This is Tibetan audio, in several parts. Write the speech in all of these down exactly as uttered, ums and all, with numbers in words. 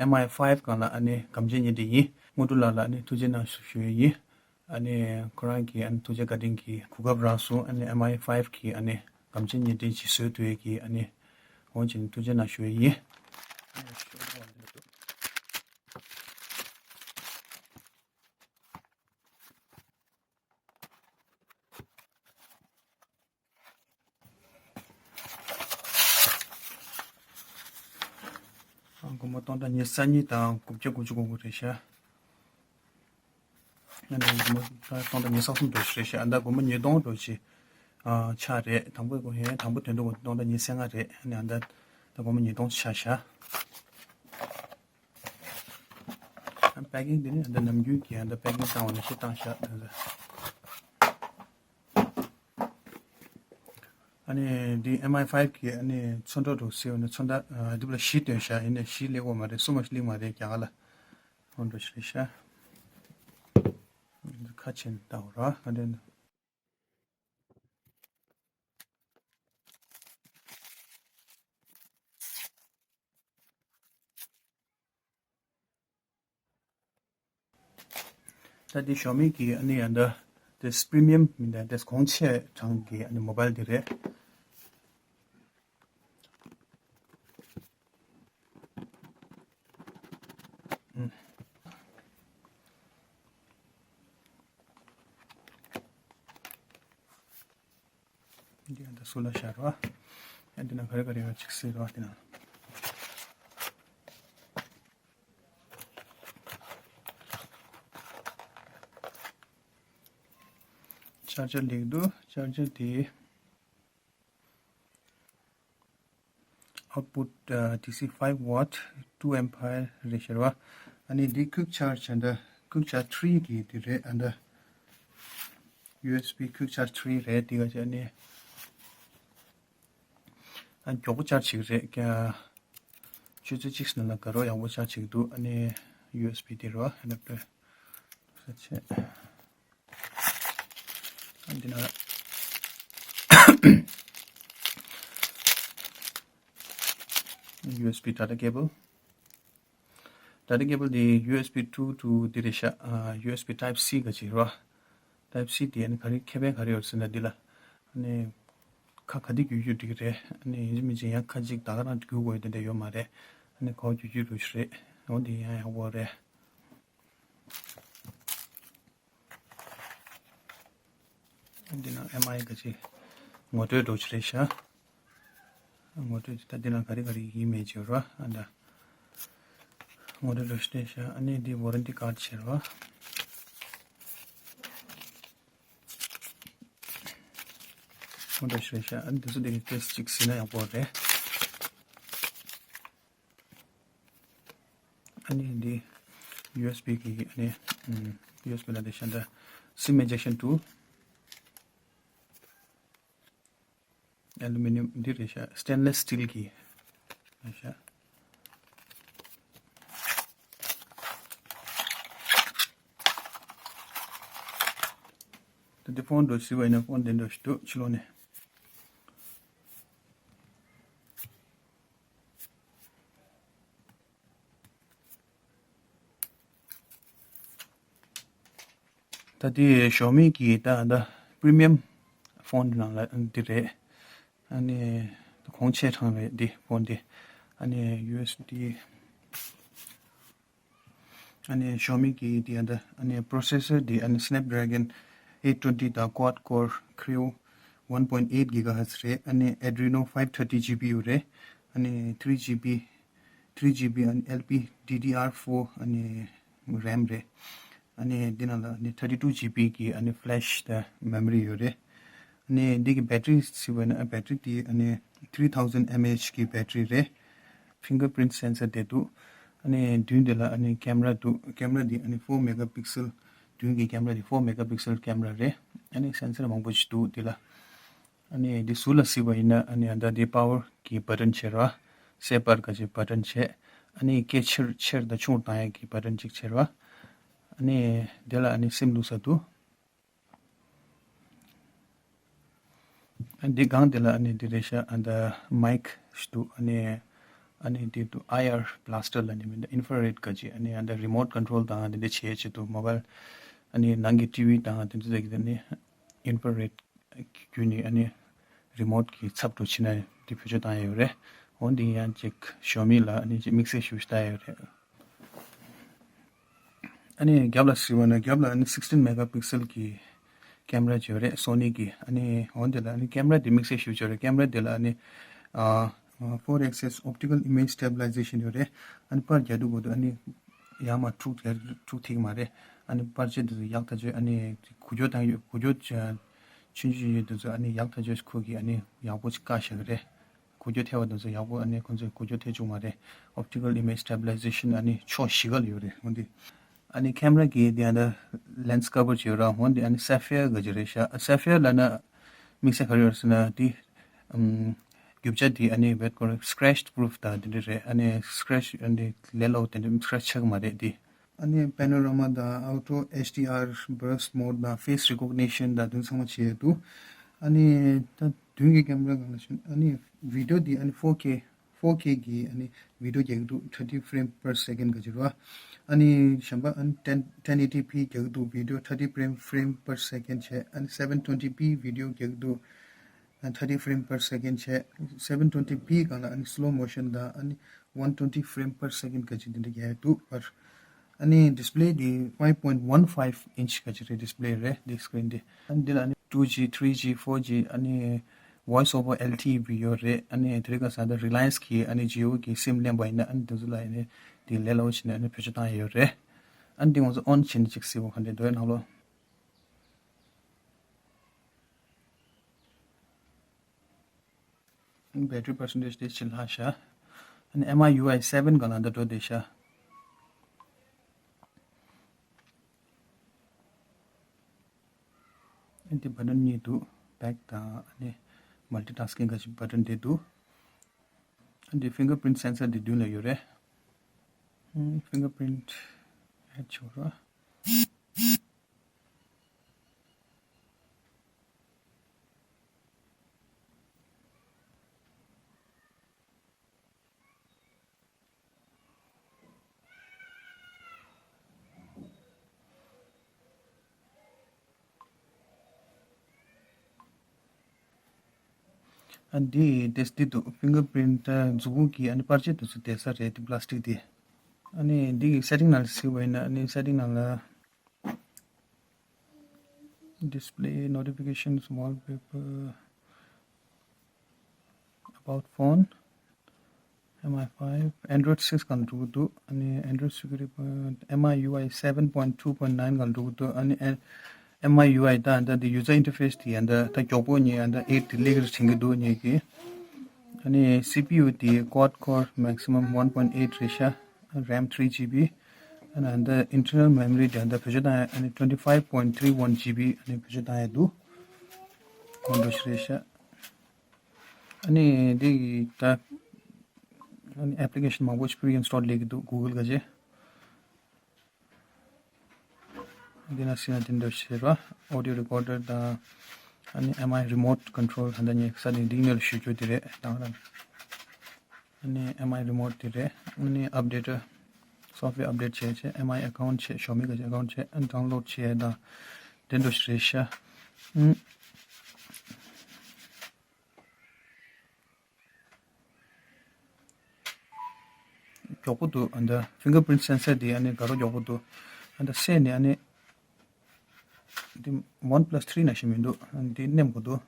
ཨེམ་ཨའི་ཕའིབ་སྒང་ལ་ཨ་ནི་སྒམ་ཆས་བརྙན་འཕྲིན་ཡིན། དངོས་གྲུབ་ལགས་ལ་ཨ་ནི་ཐུགས་རྗེ་གནང་ཞུ་ཞུ་ཡས་ཡིན། ཨ་ནི་ཁོ་རང་གིས་ཨ་ནི་ཐུགས་རྗེ་བཀའ་དྲིན་གྱིས་གོ་སྐབས་རག་སོང་། ཨ་ནི་ཨེམ་ཨའི་ཕའིབ་གི་ཨ་ནི་སྒམ་ཆས་བརྙན་འཕྲིན་ཅིག་བཟོས་ཐུབ་ཡས་ཀྱི་ཨ་ནི་འོང་བྱས་ནས་ཐུགས་རྗེ་གནང་ཞུ་ཡས་ཡིན། ཨ། སྒོར་མོ་སྟོང་ཕྲག་ཉི་ཤུ་རྩ་གཉིས་དང་དགུ་བརྒྱ་དགུ་བཅུ་གོ་དགུ་རེད་ཤག་ཨ་ནི་སྒོར་མོ་སྟོང་ཕྲག་ཉི་ཤུ་རྩ་གསུམ་འགྲོ་ཞིག་རེད་ཤག་ཨ། ད་སྒོར་མོ་ཉིས་སྟོང་འགྲོ་ཞིག་ཨ། ཆགས་རེད། དང་པོ་སྒོར་ཧེ་དང་པོ་དོན་དུ་སྟོང་ཕྲག་ཉི་ཤུ་རྩ་ལྔ་རེད། ཨ་ནི་ཨ་ད་ད་སྒོར་མོ་ཉིས་སྟོང་ཆགས་ཤག་ཨ། པེ་ཀིང་དེ་ནི་ཨ་ད་ནམ་རྒྱུན་གྱི་ཨ་ད་པེ་ཀིང་བཏང་བ་ནང་བཞིན་བཏང་ཤག་ཨ་ནི་འདི་ཨེམ་ཨའི་ཕའིབ་གི་ཨ་ནི་ཚོན་མདོག་འདྲ་བོ་ཟེར་བ་ནི་ཚོན་མདོག་ཨ། འདི་ལ་བཞི་བཏོན་ཤག་ཡིན་ནའི་བཞི་སླེབས་ཡོད་མ་རེད། གསུམ་མ་ཞིག་སླེབས་མ་རེད་རྒྱ་གར་ལ། འོ་འདྲ་ཞིག་རེད་ཤག་ཁ་ཕྱེ་ནས་ལྟ་བ་ར་ག་འདྲ་ན། ད་འདི་ཞའོ་མི་གི་ཨ་ནི་ཡང་ད་དེ་པི་རི་མི་ཡམ་མིན་ད་དེ་གོང་ཆེ་གྲངས་ཀྱི་ཨ་ནི་མོ་བཱལ་འདི་རེད། འདི་ཡང་ད་སུ་ལ་ཤར་བ། ཡང་འདི་ན་ག་རེ་ག་རེ་ཡོད་ཅིག་ཟེར་བ་འདི་ན། ཅར་ཇར་ལེགས་འདུག་ཅར་ཇར་དེ། Output uh, D C five watt, two ampere རེད་ཤག་ར། ཨ་ནི་འདི་quick charge ཨ་ད་quick charge three གི་དེ་རེད། ཨ་ད་ཡུ་ཨེས་བི་quick charge three རེད། དེ་ག་ཅིག་ཨ་ནི་ཨ་མགྱོགས་པོ་ཅར་ཅིག་རེད། ཀྱ་ཆུ་ཚོད་གཅིག་ནང་ལ་དགའ་རོགས་ཡག་པོ་ཅར་ཅིག་འདུག་ཨ་ནི་ཡུ་ཨེས་བི་དེ་རེད་བ། ཨ་ནི་ས་ཆེ། འདི་ན་ཡུ་ཨེས་བི་data cable། data cable འདི་ཡུ་ཨེས་བི་two to འདི་རེད་ཤག་ཨ། ཡུ་ཨེས་བི་Type C ག་ཅིག་རེད་བ། Type C འདི་ཨ་ནི་ག་རེ་ཁེ་ཕན་ག་རེ་ཡོད་ཟེར་ན་འདི་ལ་ཨ་ནི་ཁ་ག་དེ་རྒྱུག་རྒྱུག་འགྲིག་གི་རེད། ཨ་ནི་ཡིན་གཅིག་མིན་གཅིག་ཡང་ཁ་ཅིག་ད་ག་རང་རྒྱུག་དགོས་ཡོད་དེ་འདྲ་ཡོད་མ་རེད། ཨ་ནི་ག་པར་རྒྱུག་རྒྱུག་འགྲོ་ཞིག་རེད། འོ་འདི་ཡང་ཡག་པོ་རེད། འདི་ནང་ཨེམ་ཨའི་ག་ཅིག་ངོ་སྤྲོད་འདྲ་བོ་ཅིག་རེད་ཤག་ངོ་སྤྲོད་ད་འདི་ནང་ག་རེ་ག་རེ་ཡིན་མེད་ཅིག་ཡོད་ར། ཨ་ད་ངོ་སྤྲོད་འདྲ་བོ་ཅིག་རེད་ཤག་ཨ་ནི་འདི་ཝ་རན་ཊི་ཀཱཌ་ཅིག་ར། ངོ་སྤྲོད་ཅིག་རེད་ཤག་ཨ་ནི་འདི་ཚོ་འདི་ནས་ཊེ་སི་ཊི་ཅིག་ཟིན་ན་ཡག་པོ་རེད། ཨ་ནི་འདི་ཡུ་ཨེས་བི་གི་ཨ་ནི་ཡུ་ཨེས་བི་ལ་འདི་ཤ་འདྲ་sim ejection tool། ཨ་ལུ་མི་ནི་ཡམ་འདི་རེད་ཤག stainless steel གི་རེད་ཤག་ད་འདི་ཕོན་འདྲ་ཞིག་བ་ཡིན་ན་ཕོན་འདི་འདྲ་ཞིག་འདུག་ཕྱི་ལོགས་ནས། ད་དེ་ཞའོ་མི་གི་ད་ད་པི་རི་མི་ཡམ་ཕོན་ནང་ལ་འདི་རེད། ཨ་ནི་གོང་ཆེ་གྲངས་རེད་འདི་ཕོན་འདི། ཨ་ནི་ཡུ་ཨེས་བི། ཨ་ནི་ཞའོ་མི་གི་འདི་ཨ་ད་ཨ་ནི་པོ་རོ་སེ་སར་འདི་ཨ་ནི་Snapdragon eight twenty དང་Quad Core Kryo one point eight gigahertz རེད། ཨ་ནི་Adreno five thirty G P U རེད། ཨ་ནི་three G B three G B ཨ་ནི་L P D D R four ཨ་ནི་RAM རེད། ཨ་ནི་འདི་ནང་ལ་ཨ་ནི་thirty two G B གི་ཨ་ནི་flash དང་memory ཡོད་རེད། ཨ་ནི་འདི་གི་battery ཟེར་བ་ན་ཨ་battery དེ་ཨ་ནི་three thousand mAh གི་battery རེད། Fingerprint sensor དེ་འདུག་ཨ་ནི་མདུན་དེ་ལ་ཨ་ནི་camera འདུག camera དེ་ཨ་ནི་four megapixel མདུན་གི་camera དེ་four megapixel camera རེད། ཨ་ནི་sensor མང་པོ་ཞིག་འདུག་དེ་ལ། ཨ་ནི་འདི་ཟུར་ལ་གཟིགས་པ་ཡིན་ན་ཨ་ནི་ད་འདི་power གི་button བྱེད་ར། སེ་པར་ག་ཅིག་button བྱེད། ཨ་ནི་སྐད་ཆེར་ཆེར་དང་ཆུང་བཏང་ཡག་གི་button གཅིག་བྱེད་ར། ཨ་ནི་དེ་ལ་ཨ་ནི་sim བླུགས་ས་འདུག་ཨ་འདི་སྒང་དེ་ལ་ཨ་ནི་འདི་རེད་ཤག་ཨ་ད་mic ཞིག་འདུག་ཨ་ནི་ ཨ་ནི་དེ་དུ་ཨའི་ཨར་བྷི་ལ་སི་ཊར་ལབ་ནི་མིན་ད་ཨིན་ཕ་རེད་ག་ཅིག་ཨ་ནི་ཨ་ད་རི་མོཊ་ཀོན་ཊོལ་དང་དེ་འདྲ་བྱེད་ཆེད་དུ་མོ་བྷལ་ཨ་ནི་ནང་གི་ཊི་ཝི་དང་དེ་འདྲ་ཟེར་གི་དེ་ནི་ཨིན་ཕ་རེད་བརྒྱུད་ནས་ཨ་ནི་རི་མོཊ་གི་ཚབ་ཏུ་ཕྱིན་ན་དེ་བེད་སྤྱོད་བཏང་ཡ་ཡོད་རེད། འོ་འདི་ཡང་ཅིག་ཞོ་མི་ལ་ཨ་ནི་ཅིག་དམིགས་བསལ་ཞུ་ཞུ་ལྟ་ཡ་ཡོད་རེད། ཨ་ནི་རྒྱབ་ལ་གཟིགས་པ་ན་རྒྱབ་ལ་ཨ་ནི་sixteen megapixel གི་ཀེམ་ར་ཅིག་ཡོད་རེད། སོ་ནི་གི། ཨ་ནི་འོ་འདི་ལ་ཨ་ནི་ཀེམ་ར་དེ་དམིགས་བསལ་ཞུ་ཅིག་ཡོད་རེད། ཀེམ་ར་དེ་ལ་ཨ་ནི་ཨ་four axis optical image stabilization ཡོད་རེད། ཨ་ནི་པར་རྒྱག་དུས་གོ་དུས་ཨ་ནི་ཡར་མར་འཁྲུག་འཁྲུག་ཐིག་མ་རེད། ཨ་ནི་པར་ཆས་དེ་ཚོ་ཡག་ཐག་ཆོད། ཨ་ནི་འགུལ་སྐྱོད་བཏང་ཡོད། འགུལ་སྐྱོད་ཆུང་ཆུང་ཡོད་དེ་ཚོ་ཨ་ནི་ཡག་ཐག་ཆོད་ཁོ་གི་ཨ་ནི་ཡག་པོ་ཅིག་བཀག་བཞག་གི་རེད། འགུལ་སྐྱོད་ཐེབས་པ་དེ་ཚོ་ཡག་པོ་ཨ་ནི་ཁོང་ཚོས་འགུལ་སྐྱོད་ཐེབས་བཅུག་མ་རེད། Optical image stabilization ཨ་ནི་ཕྱོགས་བཞི་ཀ་ལ་ཡོད་རེད། འོ་འདི་ཨ་ནི་ཀེམ་ར་གི་དེ་ཨ་ད་ལེན་སི་ཀ་བར་ཅིག་ཡོད་ར། འོ་འདི་ཨ་ནི་སེ་ཕི་ཡར་ག་ཅིག་རེད་ཤག་སེ་ཕི་ཡར་ལབ་ན་དམིགས་བསལ་ག་རེ་ཡོད་ཟེར་ན་དེ་ཨམ་རྒྱུ་ཆ་དེ་ཨ་ནི་བེད་ཀོ་སི་ཀེ་རེ་ཆི་པུ་རུབ་དང་དེ་འདྲ་རེད། ཨ་ནི་སི་ཀེ་རེ་ཆི་ཨ་ནི་ལས་སླ་པོ་དེ་འདྲ་སི་ཀེ་རེ་ཆི་ཆགས་ཀྱི་མ་རེད་དེ། ཨ་ནི་པེ་ནོ་ར་མ་དང་ཨའོ་ཊོ་ཨེཆ་ཌི་ཨར་བྷར་སི་མོཌ་དང་ཕེ་སི་རི་ཀོག་ནི་ཤན་དང་དེ་ཚང་མ་བྱས་འདུག་ཨ་ནི་ད་མདུན་གྱི་ཀེམ་ར་སྒང་ལ་ཕྱིན། ཨ་ནི་བི་ཌི་ཡོ་འདི་ཨ་ནི་four K four K གི་ཨ་ནི་བི་ཌི་ཡོ་རྒྱག་གི་འདུག thirty frame per second ག་ཅིག་རེད་བ། ཨ་ནི་གཞན་པ་ཨ་ནི་ten ten eighty p རྒྱག་གི་འདུག་བི་ཌི་ཡོ་thirty frame frame per second བྱས། ཨ་ནི་seven twenty p བི་ཌི་ཡོ་རྒྱག་གི་འདུག thirty frame per second བྱས། seven twenty p སྒང་ལ་ཨ་ནི་slow motion དང་ཨ་ནི་one twenty frame per second ག་ཅིག་འདི་འདྲ་རྒྱག་གི་འདུག་པར། ཨ་ནི་ཌི་སི་པི་ལེ་འདི་five point one five inch ག་ཅིག་རེད། ཌི་སི་པི་ལེ་རེད། འདི་སི་ཀི་རིན་འདི། ཨ་ནི་འདི་ལ་ཨ་ནི་two G three G four G ཨ་ནི་voice over L T E བི་ཡོད་རེད། ཨ་ནི་དེ་རིང་ཁ་སང་ད་རི་ལ་ཡན་སི་གི་ཨ་ནི་ཇི་ཡོ་གི་སིམ་ལེན་པ་ཡིན་ན་ཨ་ནི་དེ་ཚོ་ལ་ཨ་ནི་དེ་ལས་སླ་པོ་བྱས་ནས་ཨ་ནི་བེད་སྤྱོད་བཏང་ཡ་ཡོད་རེད། ཨ་ནི་དེ་ང་ཚོ་ཨོན་བྱས་ནས་ཅིག་གཟིགས་པ་ག་འདྲ་འདུག་ནང་ལོགས། Battery percentage དེ་ཕྱིན་ལྷག་ཤག་ཨ་ནི་M I U I seven སྒང་ལ་འདི་འགྲོ་བསྡད་ཤག་ཨ་ནི་འདི་བ་ཊན་གཉིས་འདུག་བེག་དང་ཨ་ནི་multitasking ག་ཅིག་བ་ཊན་དེ་འདུག་ཨ་ནི་འདི་ཕིང་གར་པི་རིན་སེན་སར་འདི་མདུན་ལ་ཡོད་རེད། ཕིང་གར་པི་རིན་ཨེཌ་བྱེད་རོགས། ཨ་འདི་དེ་འདི་འདུག་ཕིང་གར་པི་རིན་མཛུབ་གུ་གི་ཨ་ནི་པར་ཆས་དེ་ཚོ་བསྡད་ས་རེད། འདི་པ་ལ་སི་ཊིག་འདི། ཨ་ནི་འདི་གི་སེ་ཊིང་ནང་ལ་གཟིགས་པ་ཡིན་ན་ཨ་ནི་སེ་ཊིང་ནང་ལ། Display, notifications, wallpaper, about phone, M I five, Android six སྒང་འགྲོ་གི་འདུག་ཨ་ནི་Android security point, M I U I seven point two point nine སྒང་འགྲོ་གི་འདུག་ཨ་ནི་ཨེ་M I U I ད་ད་འདི་user interface དེ་ཡང་ད་ད་མགྱོགས་པོ་ཉེ་ཡང་ད་eight དེ་སླེབས་ཀྱི་རེད་དྲན་གྱི་འདུག་ངེད་ཀྱིས། ཨ་ནི་C P U དེ་quad core maximum one point eight རེད་ཤག RAM three G B ཨ་ནི་ད་internal memory དེ་ད་བེད་སྤྱོད་བཏང་ཡ་ཨ་ནི་twenty five point three one G B ཨ་ནི་བེད་སྤྱོད་བཏང་ཡ་འདུག་ཨོ་འདྲ་ཞིག་རེད་ཤག་ཨ་ནི་འདི་གི་ད་ཨ་ནི་application མང་པོ་ཞིག་pre install སླེབས་ཀྱི་འདུག Google ག་ཅེ། འདི་ན་སྲིད་ན་དེ་འདྲ་བྱེད་རོགས། Audio recorder དང་ཨ་ནི་M I remote control ད་ལྟ་ངས་ས་དེ་འདི་ཉོ་ལ་ཞུ་རྒྱུ་དེ་རེད་དང་རང་། ཨ་ནི་M I remote དེ་རེད། ཨ་ནི་update software update བྱས་བྱས་M I account བྱས་ཞོ་མི་ག་ཅེ་account བྱས་ཨ་ནི་download བྱས་དང་དེ་འདྲ་ཞིག་རེད་ཤག་ཨུམ། མགྱོགས་པོ་འདུག་ཨ་ནི་ད་fingerprint sensor དེ་ཨ་ནི་དགའ་རབ་མགྱོགས་པོ་འདུག་ཨ་ནི་ད་སེ་ནས་ཨ་ནི་འདི་one plus three ནང་བཞིན་མི་འདུག་ཨ་ནི་འདི་མནན་དགོས་འདུག་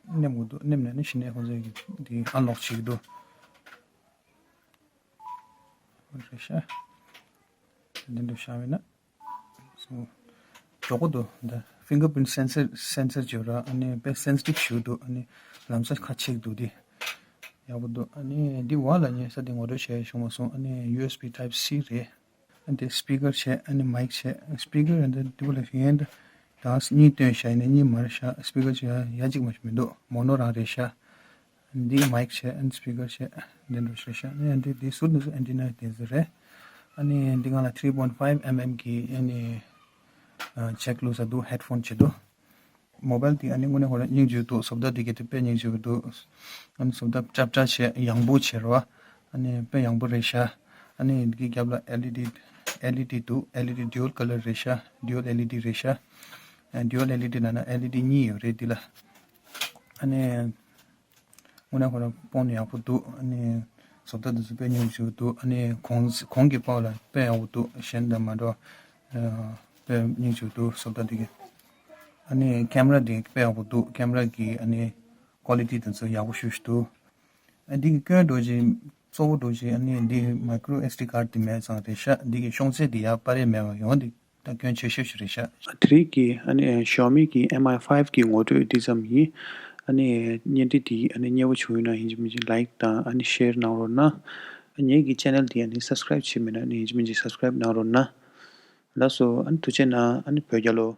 མནན་དགོས་འདུག་མནན་ནས་ཨ་ནི་གཞི་ནས་ཁོང་ཚོས་འདི་unlock བྱེད་ཀྱི་འདུག་རེད་ཤག་འདི་འདྲ་བཞག་པ་ཡིན་ན། So མགྱོགས་པོ་འདུག་འདི་fingerprint sensor sensor བརྗོད་ར་ཨ་ནི་དཔེ་sensitive ཞེ་པོ་འདུག་ཨ་ནི་ལམ་སང་ཁ་ཕྱེ་གི་འདུག་འདི་ཡག་པོ་འདུག་ཨ་ནི་འདི་བ་ལ་ཉེ་ས་དེ་ངོ་སྤྲོད་བྱས་བྱུང་མ་སོང་། ཨ་ནི་U S B type C རེད། ཨ་ནི་དེ་speaker བྱས་ཨ་ནི་mic བྱས་speaker ཨ་ནི་འདི་བ་ལ་ཡན་དང་གཉིས་སྟོན་བྱས་ནས་གཉིས་མར་བཞག speaker ཅིག་ཡ་ཡ་གཅིག་མ་ཞིག་མི་འདུག mono རང་རེད་ཤག་འདི་mic བྱས་ཨ་ནི་speaker བྱས་འདི་འདྲ་བྱས་ཤག་ཨ་ནི་འདི་འདི་ཟུར་འདི་ཚོ་antenna དེ་ཚོ་རེད། ཨ་ནི་འདི་སྒང་ལ three point five mm གི་ཨ་ནི་jack བླུགས་ས་འདུག headphone བྱེད་དུ། མོ་བཱལ་དེ་ཨ་ནི་དངོས་གནས་ཁོ་རང་སྙིང་རྗེ་འདུག་བཟོ་ལྟ་དེ་གི་དེ་དཔེ་སྙིང་རྗེ་འདུག་ཨ་ནི་བཟོ་ལྟ་ཀྲབ་ཀྲ་བྱས་ཡང་པོ་བྱས་རོ། ཨ་ནི་དཔེ་ཡང་པོ་རེད་ཤག་ཨ་ནི་དེ་གི་རྒྱབ་ལ་ཨེལ་ཨི་ཌི། ཨེལ་ཨི་ཌི་འདུག་ཨེལ་ཨི་ཌི་ཌུ་ཨལ་ཀ་ལར་རེད་ཤག་ཌུ་ཨལ་ཨེལ་ཨི་ཌི་རེད་ཤག་ཨ་ཌུ་ཨལ་ཨེལ་ཨི་ཌི་ལབ་ན་ཨེལ་ཨི་ཌི་གཉིས་ཡོད་རེད་འདི་ལ། ཨ་ནི་དངོས་གནས་ཁོ་རང་སྤོ་ནས་ཡག་པོ་འདུག་ཨ་ནི་བཟོ་ལྟ་འདི་ཚོ་དཔེ་སྙིང་རྗེ་པོ་འདུག་ཨ་ནི་གོང་གོང་གི་པར་ལ་དཔེ་ཡག་པོ་འདུག་གཞན་དང་མ་འདྲ་བ། ཨ་དཔེ་སྙིང་རྗེ་པོ་འདུག་བཟོ་ལྟ་འདི་གི། ཨ་ནི་ཀེམ་ར་འདི་དཔེ་ཡག་པོ་འདུག་ཀེམ་ར་གི་ཨ་ནི་ཀོ་ལི་ཊི་དེ་ཚོ་ཡག་པོ་ཞེ་པོ་ཅིག་འདུག་ཨ་འདི་གི་སྐྱོན་འདྲ་བོ་ཅིག་གཙོ་བོ་འདྲ་བོ་ཅིག་ཨ་ནི་འདི་མའི་ཀྲོ་ཨེས་ཌི་ཀཱཌ་འདི་མེད་ཙང་རེད་ཤག་འདི་གི་ཤོང་ཚད་འདི་ཡར་སྤར་ཡས་མེད་པ་ཡོང་འདི། ད་སྐྱོན་ཆེ་ཤོས་ཤིག་རེད་ཤག་དེ་རིང་གི་ཨ་ནི་ཞའོ་མི་གི་ཨེམ་ཨའི་ཕའིབ་གི་ངོ་སྤྲོད་འདི་ཙམ་ཡིན། ཨ་ནི་བརྙན་འཕྲིན་འདི་ཨ་ནི་མཉེས་པོ་བྱུང་ཡོད་ན་ཡིན་གཅིག་མིན་གཅིག་ལའིཀ་དང་ཨ་ནི་ཤེར་གནང་རོགས་གནང་། ངེད་ཀྱི་ཅེ་ནལ་འདི་ཨ་ནི་སབ་སི་ཀ་རེབ་བྱས་མེད་ན་ཨ་ནི་ཡིན་གཅིག་མིན་གཅིག་སབ་སི་ཀ་རེབ་གནང་རོགས་གནང་། ལགས་སོ། ཨ་ནི་ཐུགས་རྗེ་གནང་། ཨ་ནི་བོད་རྒྱལ་ལོ།